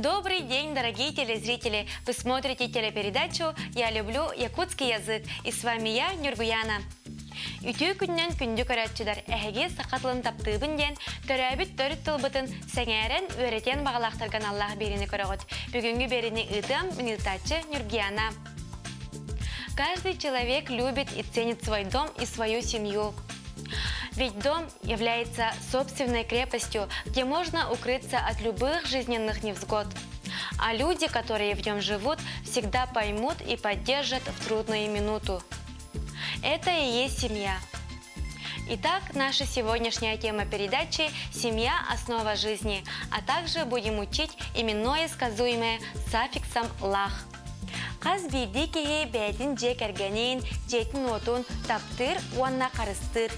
Добрый день, дорогие телезрители! Вы смотрите телепередачу «Я люблю якутский язык» и с вами я, Нюргуяна. Үтүө күнүнэн күндү көрөөччүлэр, эһиги саха тылын таптыыбын диэн төрөөбүт төрүт тылбытын сэҥээрэн, үөрэтиэн баҕалаахтарга аналлаах биэриини көрөҕүт. Бүгүҥҥү биэриини ыытыам ыытааччы Нюргуяна. Каждый человек любит и ценит свой дом и свою семью. Ведь дом является собственной крепостью, где можно укрыться от любых жизненных невзгод. А люди, которые в нем живут, всегда поймут и поддержат в трудную минуту. Это и есть семья. Итак, наша сегодняшняя тема передачи «Семья – основа жизни», а также будем учить именное сказуемое с аффиксом «лах». Хас биирдии киһи бэйэтин дьиэ кэргэнин, дьиэтин-уотун таптыыр уонна харыстыыр.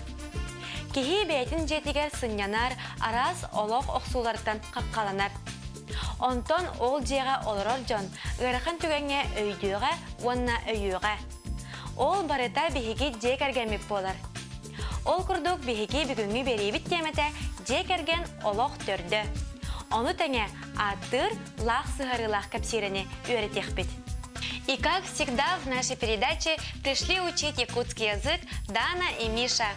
Киһи бэйэтин дьиэтигэр сынньанар, араас олох охсууларыттан хаххаланар. Онтон ол дьиэҕэ олорор дьон ыарахан түгэҥҥэ өйдүөҕэ уонна өйүөҕэ. Ол барыта биһиги дьиэ кэргэммит буолар. Ол курдук биһиги бүгүҥҥү биэриибит тиэмэтэ дьиэ кэргэн олох төрдө. Ону тэҥэ ааттыыр лаах сыһарыылаах кэпсиирэни үөрэтиэхпит. И как всегда в нашей передаче пришли учить якутский язык Дана и Миша.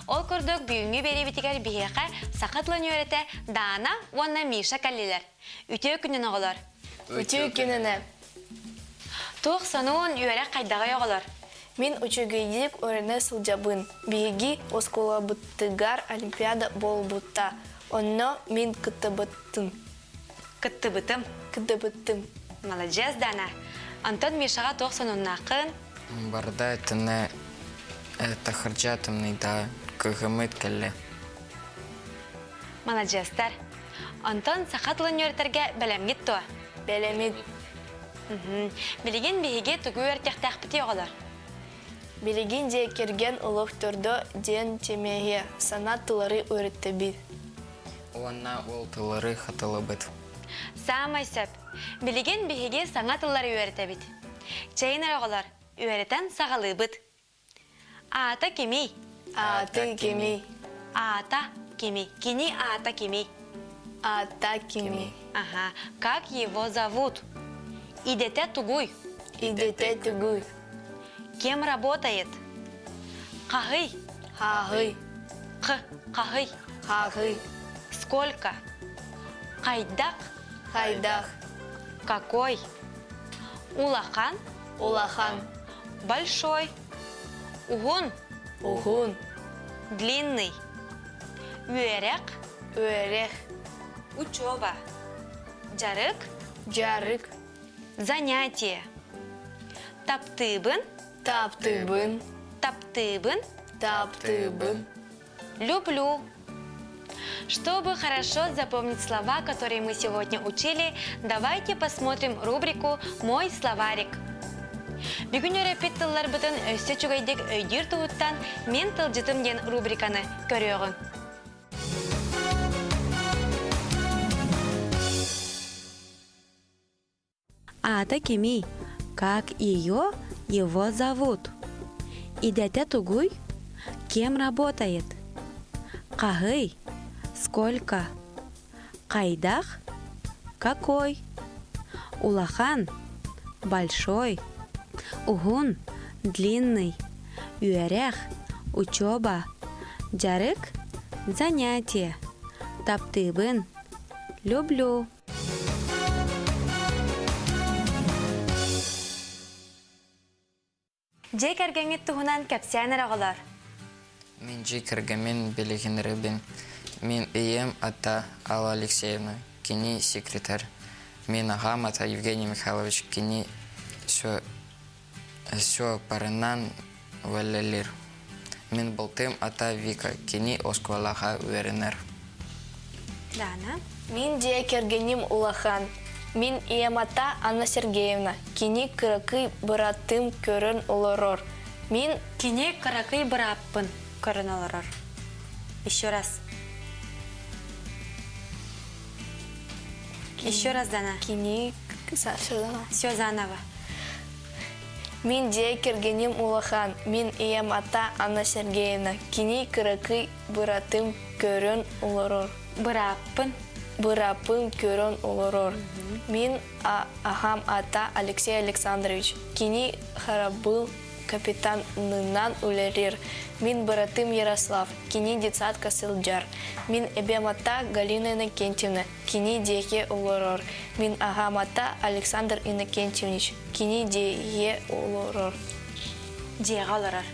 Ол курдук бүгүҥҥү биэриибитигэр биһиэхэ саха тылын үөрэтэ Дана уонна Миша кэллилэр. Үтүө күнүн оҕолор! Үтүө күнүнэ! Туох сонун үөрэх хайдаҕый оҕолор? Мин үчүгэйдик үөрэнэ сылдьабын. Биһиги оскуолабытыгар олимпиада буолбута. Онно мин кыттыбытым. Кыттыбытым. Кыттыбытым. Маладьыас, Дана. Антон Мишаҕа туох сонуннааххын? Барда итиннэ тахырдьа тымныйда кыһыммыт кэллэ. Маладьыастар. Онтон саха тылын үөрэтэргэ бэлэмҥит дуо? Бэлэммит. Билигин биһиги тугу үөрэтиэхтээхпитий оҕолор? Билигин дьиэ кэргэн олох төрдө диэн тиэмэҕэ сана тыллары үөрэтэбит. Уонна ол тыллары хатылыбыт. Саамай сөп. Билигин биһиги саҥа тыллары үөрэтэбит. Чэйин эрэ оҕолор, үөрэтэн саҕалыыбыт. Аата кимий? Аата кимий? Аата кимий? Кини аата кимий? Аата кимий? Ага. Как его зовут? Идэтэ тугуй? Идэтэ тугуй? Кем работает? Хаһый? Хаһый. Х. Хаһый. Хаһый. Сколько? Хайдах? Хайдах. Какой? Улахан? Улахан. Большой. Уһун. Уһун. Длинный. Үөрэх. Үөрэх. Учеба. Дьарык. Дьарык. Занятие. Таптыыбын. Таптыыбын. Таптыыбын. Таптыыбын. Люблю. Чтобы хорошо запомнить слова, которые мы сегодня учили, давайте посмотрим рубрику «Мой словарик». Бүгүн үөрэппит тылларбытын өссө үчүгэйдик өйдүүр туһуттан «Мин тылдьытым» диэн рубриканы көрүөҕүҥ. Аата кимий? Как ее его зовут? Идэтэ тугуй? Кем работает? Хаһый? Сколько? Хайдах? Какой? Улахан? Большой? Уһун? Длинный? Үөрэх? Учеба? Дьарык? Занятие? Таптыыбын? Люблю. Дьиэ кэргэҥҥит туһунан кэпсээн эрэ оҕолор. Мин дьиэ кэргэммин билиһиннэрэбин. Мин ийэм ата Алла Алексеевна, кини секретарь. Мин аҕам ата Евгений Михайлович, кини все, все парынан үлэлиир. Мин балтым ата Вика, кини оскуолаҕа үөрэнэр. Дана. Мин дьиэ кэргэним улахан. Мин ийэм ата Анна Сергеевна. Кини кыракый быраатым көрөн олорор. Мин Кини кыракый бырааппын көрөн олорор. Еще раз. Еще раз, Дана. Кини Все заново. Мин дьиэ кэргэним улахан, мин ийэм ата Анна Сергеевна, кини кыракый быраатым көрөн олорор. Бырааппын. бырааппын көрөн олорор. Мин аҕам ата Алексей Александрович. Кини харабыл капитанынан үлэлиир. Мин быратым Ярослав. Кини детсадка сылдьар. Мин эбэм ата Галина Иннокентьевна. Кини диэки олорор. Мин аҕам ата Александр Иннокентьевич. Кини дьиэ олорор. Дьиэҕэ олорор.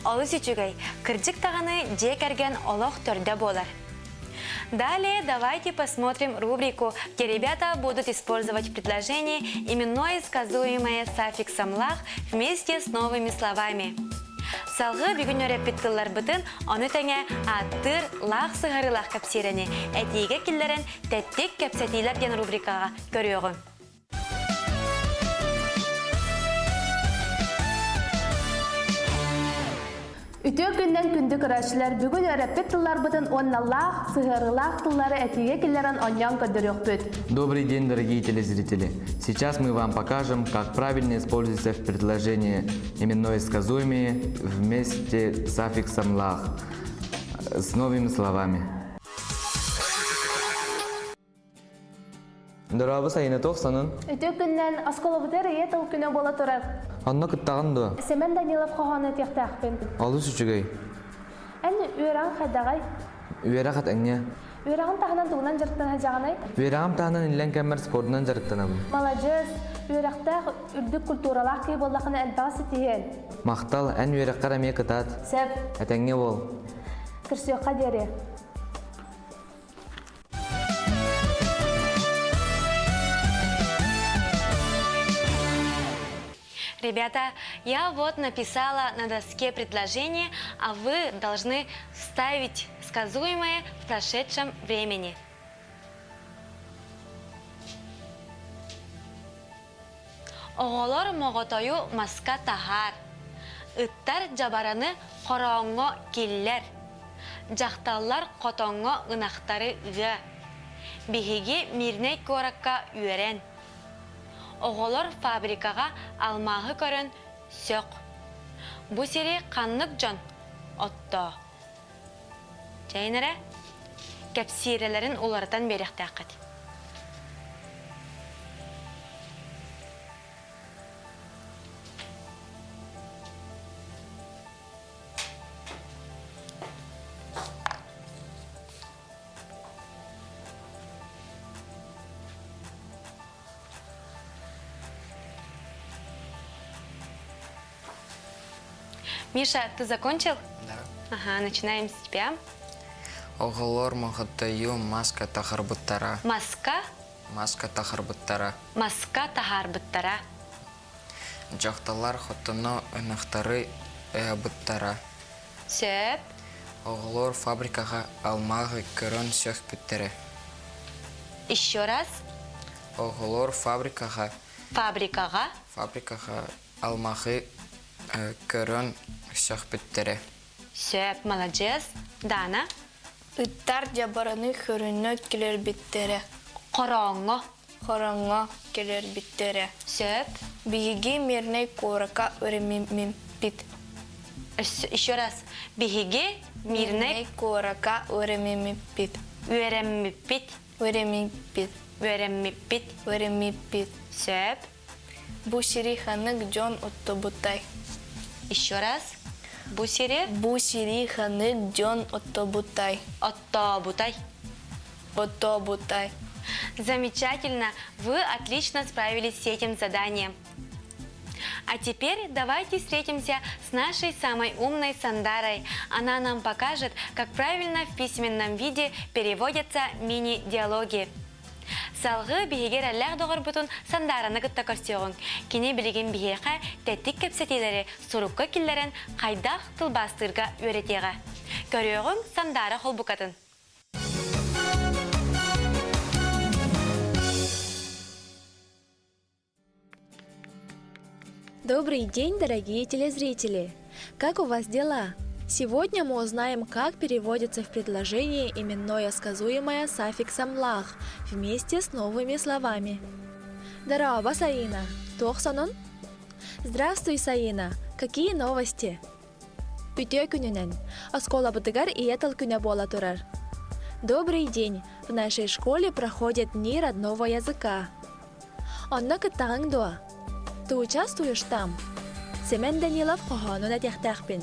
Олус үчүгэй. Кырдьык даҕаны дьиэ кэргэн олох төрдө буолар. Далее давайте посмотрим рубрику, где ребята будут использовать в предложении именное сказуемое с аффиксом «лах» вместе с новыми словами. Салгыы бүгүн үөрэппит тылларбытын ону тэҥэ ааттыыр лаах сыһарыылаах кэпсиирэни этиигэ киллэрэн тэттик кэпсэтиилэр диэн рубрикаҕа көрүөҕүм. Үтүө күннэн күндү көрөөччүлэр, бүгүн үөрэппит тылларбытын уонналаах, сыһыарыылаах тыллары этиигэ киллэрэн онньоон көрдөрүөхпүт. Добрый день, дорогие телезрители! Сейчас мы вам покажем, как правильно используется в предложении именное сказуемое вместе с аффиксом «лах» с новыми словами. Дорообо сайыны туох сонун? Үтүө күннэн оскуолабытыгар ийэ тыл күнэ буола турар. Онно кыттаҕын дуо? Сэмэн Данилов хоһоону этиэхтээхпин. Олус үчүгэй. Эн үөрэҕиҥ хайдаҕай? Үөрэх этэҥҥэ. Үөрэҕин таһынан тугунан дьарыктана сылдьаҕыный? Үөрэҕим таһынан иллэҥ кэммэр спордунан дьарыктанабын. Маладьыас, үөрэхтээх, үрдүк культуралаах киһи буоллаххына элбэҕи ситиһиэн. Махтал, эн үөрэххэр эмиэ кытаат. Сөп. Этэҥҥэ буол. Көрсүөххэ диэри. Ребята, я вот написала на доске предложение, а вы должны вставить сказуемое в прошедшем времени. Оҕолор моҕотойу маска таһаар, ыттар дьабараны хорооҥҥо киллэр, дьахталлар хотоҥҥо ынахтары ыа. Биһиги Мирнэй куоракка үөрэн. Оҕолор фабрикаҕа алмааһы көрөн сөх. Бу сири ханнык дьон оттоо? Чэйин эрэ, кэпсиирэлэрин уларытан биэриэхтээххит. Миша, ты закончил? Да. Ага, начинаем с тебя. Оҕолор моҕотойу маска таһарбыттара. Маска? Маска таһарбыттара. Маска таһаарбыттара. Дьахталлар хотоно ынахтары ыабыттара. Сөп. Оҕолор фабрикаҕа алмааһы көрөн сөхпүттэрэ. Еще раз. Оҕолор фабрикаҕа Фабрикаҕа. Фабрикаҕа алмааһы көрөн сөхпүттэрэ. Сөп, маладьыас. Дана. Ыттар дьабараны көрүнэ кэлэрбиттэрэ. Хорооҥҥо. Хороҥҥо кэлэрбиттэрэ. Сөп. Биһиги Мирнэй куоракка үөрэммиппит. Еще раз. Биһиги Мирнэй Мирнэй куоракка үөрэммиппит. Үөрэммиппит. Үөрэммиппит. Үөрэммиппит. Үөрэммиппит. Сөп. Бу сири ханнык дьон оттубутай? Еще раз. Бу сири Бу сири ханнык дьон оттубутай? Оттообутай. Оттообутай. Замечательно! Вы отлично справились с этим заданием. А теперь давайте встретимся с нашей самой умной Сандарой. Она нам покажет, как правильно в письменном виде переводятся мини-диалоги. Салгыы биһиги эрэллээх доҕорбутун Сандаараны кытта көрсүөҕүҥ. Кини билигин биһиэхэ тэттик кэпсэтиилэри сурукка киллэрэн хайдах тылбаастыырга үөрэтиэҕэ. Көрүөҕүҥ Сандаара холбукатын. Добрый день, дорогие телезрители! Как у вас дела? Сегодня мы узнаем, как переводится в предложении именное сказуемое с аффиксом «лах» вместе с новыми словами. Дорообо, Саина! Туох сонун? Здравствуй, Саина! Какие новости? Үтүө күнүнэн! Оскуолабытыгар ийэ тыл күнэ буола турар. Добрый день! В нашей школе проходят дни родного языка. Онно кыттаҕыҥ дуо? Ты участвуешь там? Семен Данилов хоһоонун этиэхтээхпин.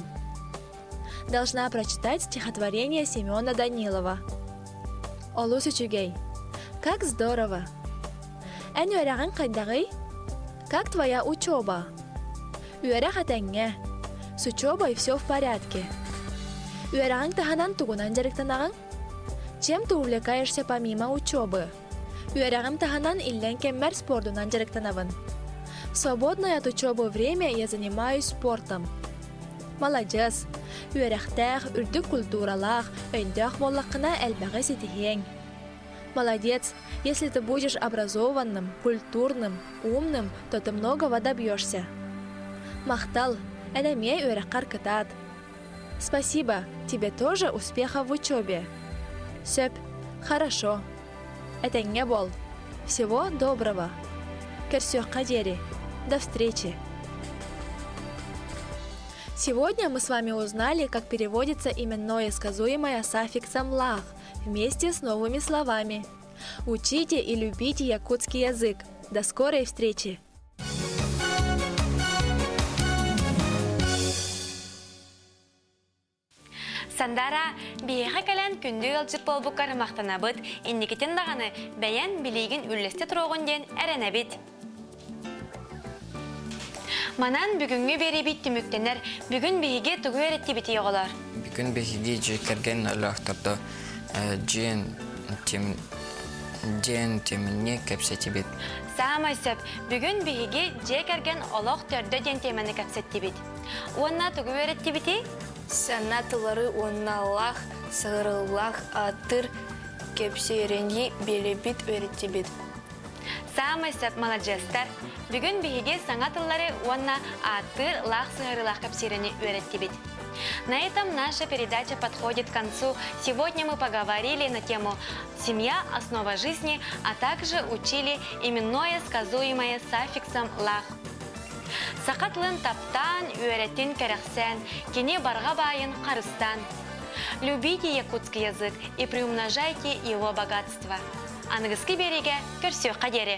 Должна прочитать стихотворение Семена Данилова. Олус үчүгэй. Как здорово! Эн үөрэҕиҥ хайдаҕый? Как твоя учеба? Үөрэх этэҥҥэ. С учебой все в порядке. Үөрэҕиҥ таһынан тугунан дьарыктанаҕыҥ? Чем ты увлекаешься помимо учебы? Үөрэҕим таһынан иллэҥ кэммэр спордунан дьарыктанабын. В свободное от учебы время я занимаюсь спортом. Маладьыас! Үөрэхтээх, үрдүк культуралаах, өйдөөх буоллаххына элбэҕи ситиһиэҥ. Молодец! Если ты будешь образованным, культурным, умным, то ты многого добьешься. Махтал! Эн эмиэ үөрэххэр кытаат. Спасибо, тебе тоже успеха в учебе. Сөп, хорошо. Этэҥҥэ буол. Всего доброго. Көрсүөххэ диэри. До встречи. Сегодня мы с вами узнали, как переводится именное сказуемое с аффиксом «лах» вместе с новыми словами. Учите и любите якутский язык. До скорой встречи! Сандара, биһиэхэ кэлэн күндү ыалдьыт буолбуккар махтанабыт, инникитин даҕаны бэйэн билиигин үллэстэ туруоҕун диэн эрэнэбит. Манан бүгүҥҥү биэриибит түмүктэнэр. Бүгүн биһиги тугу үөрэттибитий оҕолор? Бүгүн биһиги дьиэ кэргэн өлөөхтөрдө дьиэн тим дьиэн тиминни кэпсэтибит. Саамай сөп. Бүгүн биһиги дьиэ кэргэн олох төрдө диэн тиэмэни кэпсэттибит. Уонна тугу үөрэттибитий? Сана тыллары уонналаах, сыһырыллаах ааттыыр кэпсиэрэни биэрэбит үөрэттибит. Саамай сөп маладьыастар. Бүгүн биһиги саҥа тыллары уонна ааттыыр лаах сыһыарыылаах кэпсиирэни үөрэттибит. На этом наша передача подходит к концу. Сегодня мы поговорили на тему «Семья – основа жизни», а также учили именное сказуемое с аффиксом «лах». Саха тылын таптаан, үөрэтин кэрэхсээн, кини барҕа баайын харыстаан. Любите якутский язык и приумножайте его богатство. Аныгыскы биэриигэ көрсүөххэ диэри!